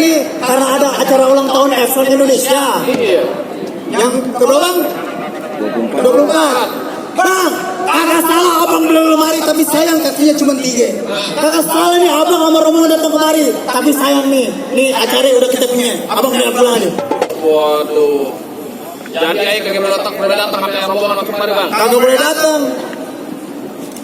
ini karena ada acara ulang tahun F1 Indonesia. Yang kedua bang, 24. Bang, kagak salah abang beli lemari, tapi sayang kakinya cuma 3. Kagak salah nih abang sama rombongan datang kemari, tapi sayang nih acara udah kita punya. Abang udah pulang aja. Waduh. Jadi ayo kagak boleh datang sampai rombongan masuk kemari bang. Kagak boleh datang.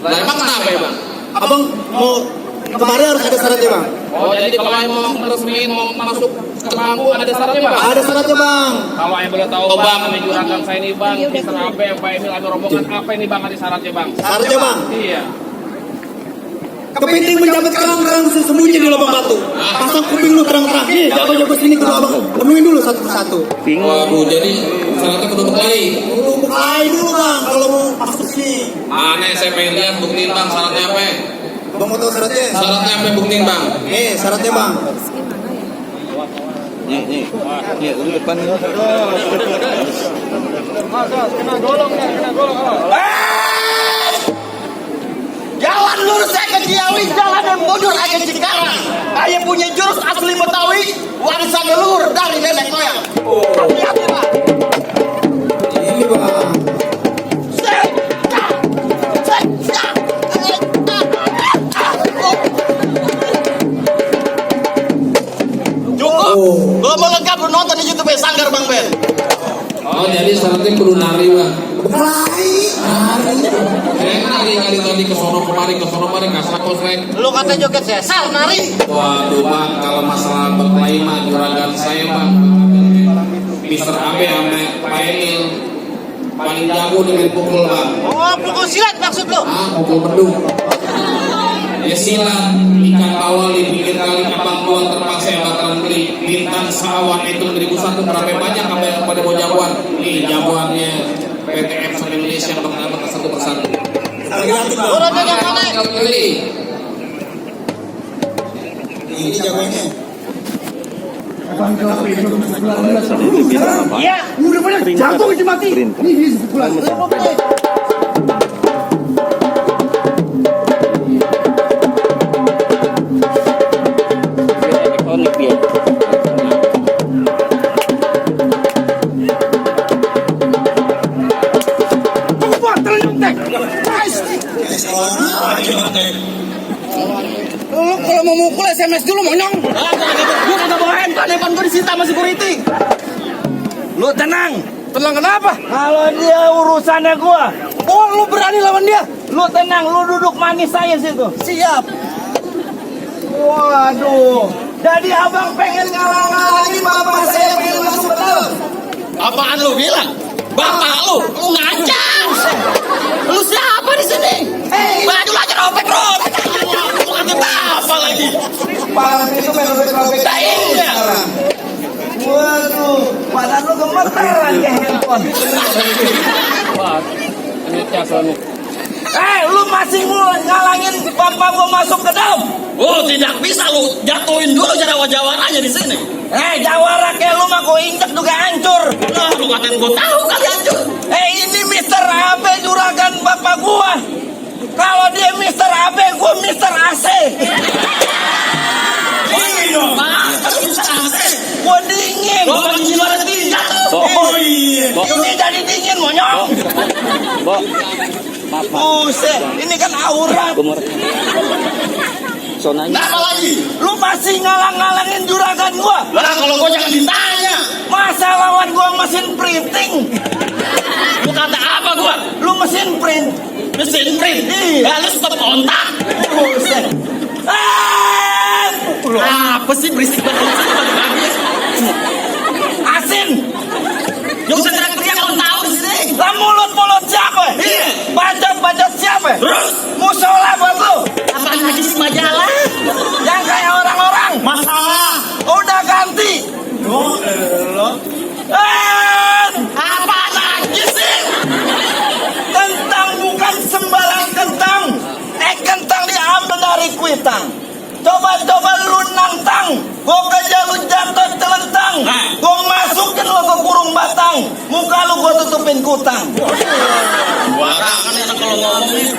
Lah emang kenapa ya bang? Abang mau kemarin harus ada syaratnya bang. Oh jadi kalau yang mau resmiin mau masuk ke bangku ada syaratnya bang? Ada syaratnya bang. Kalau yang boleh tahu bang, kami juragan saya ini bang, Mister Abe, Pak Emil, ada rombongan apa ini bang ada syaratnya bang? Syaratnya bang. Iya. Kepiting menjabat kerang-kerang sembunyi di lubang batu. Pasang kuping lu terang-terang. Nih, jago-jago sini ke abang. Penuhin dulu satu persatu. Waduh, jadi syaratnya kudu bekali. Kudu bekali dulu bang kalau mau masuk sini. Aneh, saya pengen lihat buktiin bang syaratnya apa? Bang mau tahu syaratnya? Syaratnya apa buktiin bang? Nih, syaratnya bang. Nih, di depan nih. Kena golong. Jalan lurus saya ke Ciawi, jalan yang mundur aja Cikarang. Saya punya jurus asli Betawi, warisan leluhur dari nenek moyang. Hati-hati pak. Ini bang. Cukup, belum lengkap lu nonton di YouTube Sanggar Bang Ben. Oh jadi syaratnya kudu nari bang. Nari. Nari tadi ke sono kemari nggak sakos rek. Lu kata joget sesal nari. Waduh bang, kalau masalah berkelahi mah juragan saya bang, Mister Abe sama Pak Emil paling jago dengan pukul bang. Oh pukul silat maksud lu? Pukul beduk. Ya silat, ikan bawal di pinggir kali kapal buang terpaksa yang bakalan beli bintang sawan itu 2001 berapa banyak apa pada mau jagoan. Nih jagoannya PT F1 Indonesia bang dapat satu persatu. Udah jajan mana? Ini jagoannya. Iya. Udah pada jatuh aja mati. Ini pulang. Lu kalau mau mukul SMS dulu monyong. Gua kagak bawa handphone gua disita sama security. Lu tenang. Tenang kenapa? Kalau dia urusannya gua. Oh, lu berani lawan dia? Lu tenang, lu duduk manis saya situ. Siap. Waduh. Jadi abang pengen ngalang-ngalangin bapak saya pengen masuk ke dalam. Apaan lu bilang? Bapak lu ngancam. Lu siapa di sini? Hei, Baju aja robek. Bukan apa lagi? Parah itu pengen robek-robek. Nah, iya. Waduh, badan lu gemeteran kayak handphone. Lu masih mau ngalangin bapak gua masuk ke dalam? Oh, tidak bisa lu jatuhin dulu jawara-jawaranya di sini. Jawara kayak lu mah gua injek juga hancur. Nah, lu katain gua tahu kali hancur. Ini Mister Abe juragan bapak gua. Kalau dia Mister Abe, gua Mister AC. Dingin dong. Bisa asik. Gua dingin. Gua bagi jiwa tidak. Oh iya. Ini jadi dingin monyong. Buset, ini kan aurat. Kenapa lagi? Lu masih ngalang-ngalangin juragan gua. Lah kalau gua jangan ditanya. Masa lawan gua mesin printing? Lu kata apa gua? Lu mesin print. Mesin print. Iya. Lu stop kontak. Buset. Apa sih berisik banget? Asin. Lu bisa teriak-teriak kalau tahu di sini. Lah mulut-mulut siapa? Iya. Bacot-bacot siapa? Terus? Musola buat lu. Apaan lagi sih majalah? Yang kayak orang-orang. Masalah. Udah ganti. Oh, elah. Apa lagi sih? Kentang bukan sembarang kentang. Kentang diambil dari kuitang. Coba-coba lu nantang. Gua kejar lu jatuh celentang. Gua masukin lu ke kurung batang. Muka lu gua tutupin kutang. Warangan enak kalau ngomongin.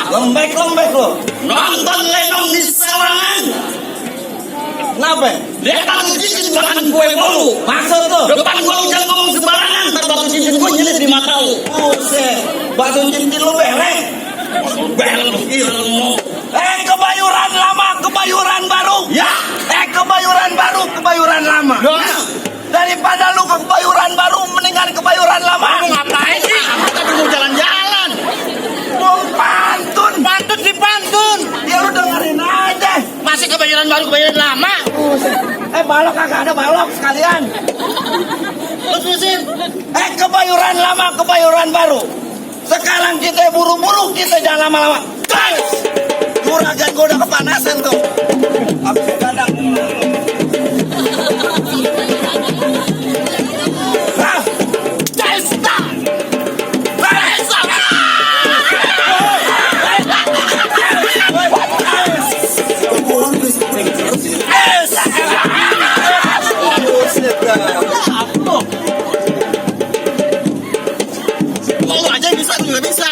Lembek-lembek lu. Nonton Lenong di Sawangan. Kenapa? Dia kalau cincin bahkan gue mulu. Maksud tuh? Depan gue lu jangan ngomong sembarangan. Ntar batu cincin gue nyelip di mata lu. Buset, batu cincin lu belek. Bel ilmu. Kebayuran lama, kebayuran baru. Ya. Kebayuran baru, kebayuran lama. Ya. Daripada lu ke kebayuran baru, mendingan kebayuran lama. Kamu ngapain sih? Kita mau jalan-jalan. Mau pantun. Pantun di pantun. Ya lu dengerin aja. Masih kebayaran baru kebayaran lama. Balok kagak ada balok sekalian. Lu terusin. Kebayuran lama, kebayuran baru. Sekarang kita buru-buru, kita jangan lama-lama. Guys, juragan gua udah kepanasan tuh. Habis kadang. Lu aja yang bisa, lu nggak bisa.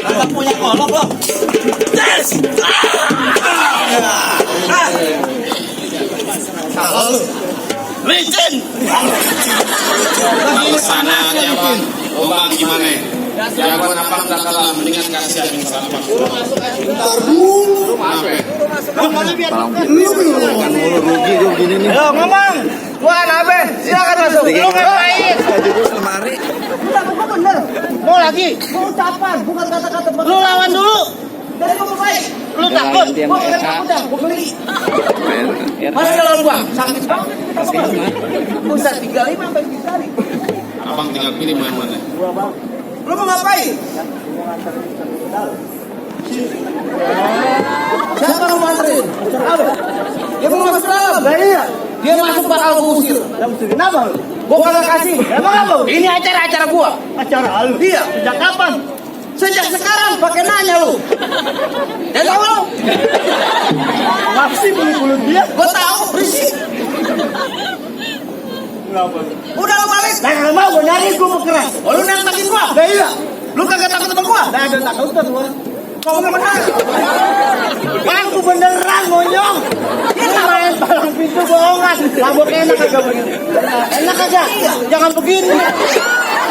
Kagak punya kolok loh. Licin. Kalau sana aja bang, bang gimana? Jagoan apa udah kalah, mendingan kasih aja sampah. Ntar dulu. Rugi gue begini nih. Ayo ngomong. Gua Nabe, silakan masuk. Lu ngapain? Lemari. Mau lagi? Mau ucapan, bukan kata-kata. Lu lawan dulu. Dari gua baik. Lu takut? Gua enggak takut dah, gua beli. Masa lawan gua? Sakit banget. Bisa 35 sampai 3 Abang tinggal pilih mau yang mana? Lu mau ngapain? Siapa yang mau anterin? Apa? Dia mau masuk dalam. Nah, iya. Dia masuk bakal gua usir. Kenapa lu? Gua kagak kasih. Emang apa? Ini acara gua. Acara lu? Iya. Sejak kapan? Sejak sekarang pakai nanya lu. Ya tahu lu. Masih bulu-bulu dia. Gua tahu berisik. Udah lo balik. Nah, nggak mau, gue nyari, gue mau keras. Oh, lu nantangin gua? Nah, iya. Lu kagak takut sama gua? Nah, ada takut tuh, gua. Kau bener. Bang, gua beneran, monyong. Ini main palang pintu bohongan. Mabok enak kagak begini? Enak kagak? Jangan begini.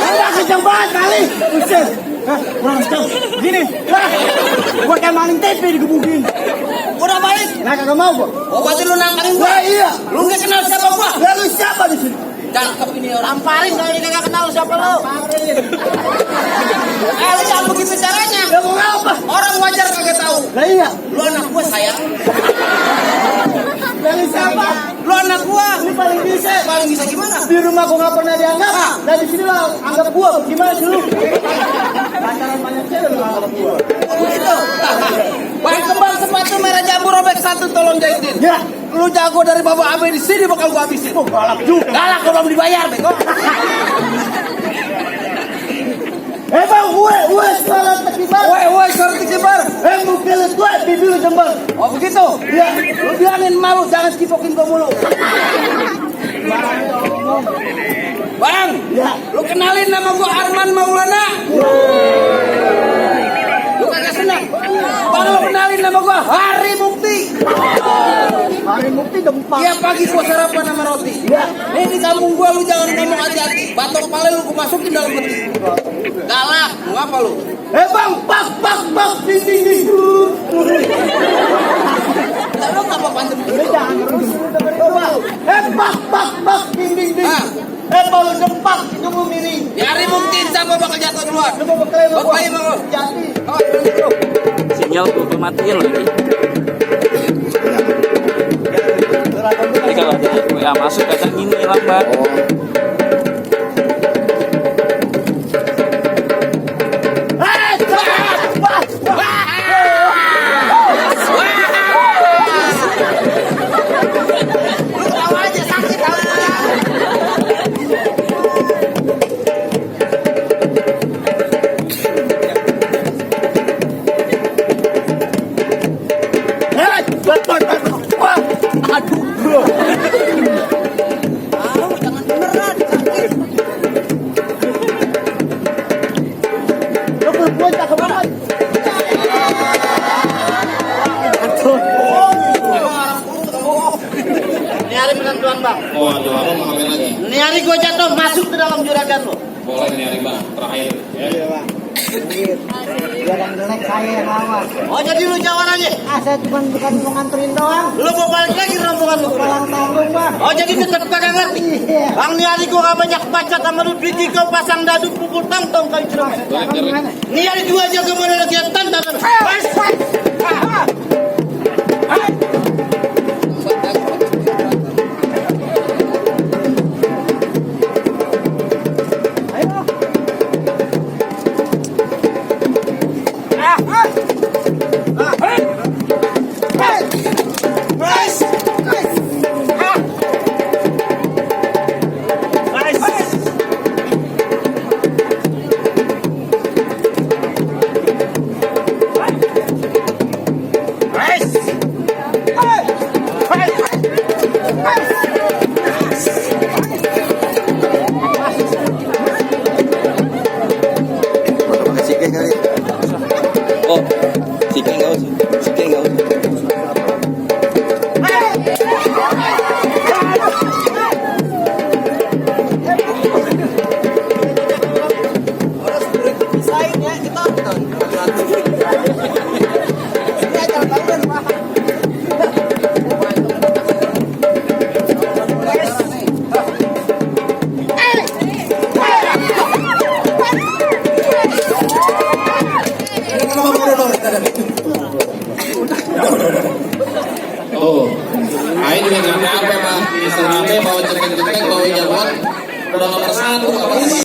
Udah kencang banget kali. Buset. Hah, kurang kencang. Gini. Wah, gua kayak maling tempe digebukin. Udah balik. Nah, kagak mau gua. Oh, berarti lu nantangin gua? Iya. Lu nggak kenal siapa gua? Ya, lu siapa di sini? Cakep ini orang. Lamparin kalau dia nggak kenal siapa lo. Lu jangan begitu caranya. Ya mau apa? Orang wajar kagak tahu. Lah iya. Lu anak gua sayang. Dari siapa? Lu anak gua. Ini paling bisa. Paling bisa gimana? Di rumah gua nggak pernah dianggap. Nah di sini lo anggap gua. Gimana dulu? Pacaran banyak cewek lu anggap gua. Begitu. Bang kembang sepatu merah jambu robek 1 tolong jahitin. Ya. Lu jago dari Bapak Abe di sini bakal gua habisin. Oh, galak juga. Galak kalau belum dibayar, bego. Bang, gue suara terkibar. Gue suara terkibar. Mungkin gue bibi lu jember. Oh, begitu? Iya. Lu bilangin malu, jangan cipokin gua mulu. Bang, ya. Lu kenalin nama gua Arman Maulana. Lu kagak senang? Bang, lu kenalin nama gua Hari Mukti. Hari Mukti dempak. Tiap pagi gua sarapan sama roti. Ya. Nih di kampung gua lu jangan ngomong hati-hati. Batok pale lu gua masukin dalam peti. Galak, mau apa lu? Bang, pak, ding. Lu ngapa pancem? Jangan terus. Pak, ding. Kalau dempak itu mau miring. Ya Hari Mukti siapa bakal jatuh duluan? Lu mau beklaim lu. Beklaim lu. Jati. Oh, bro. Sinyal tuh matiin lagi. Jadi kalau ada WA masuk kadang gini lambat. Aduh, bro. Jangan beneran. Waduh, abang mau ngapain lagi? Ini hari gue jatuh masuk ke dalam juragan lo. Boleh nih hari bang, terakhir. Oh jadi lu jawarannya? Saya cuma bukan mau nganterin doang. Lu mau balik lagi rombongan lu? Pulang tanggung bang. Oh jadi tetap kagak ngerti? Bang nih hari gue gak banyak baca sama lu biji kau pasang dadu pukul tong-tong kau cerewet. Nih hari dua aja kemana lagi tanda. Oh, chicken nggak usah. Chicken nggak usah. Oh, ayo juga nggak apa-apa bang. Misalnya bawa cekek-cekek, bawa jagoan. Udah nomor 1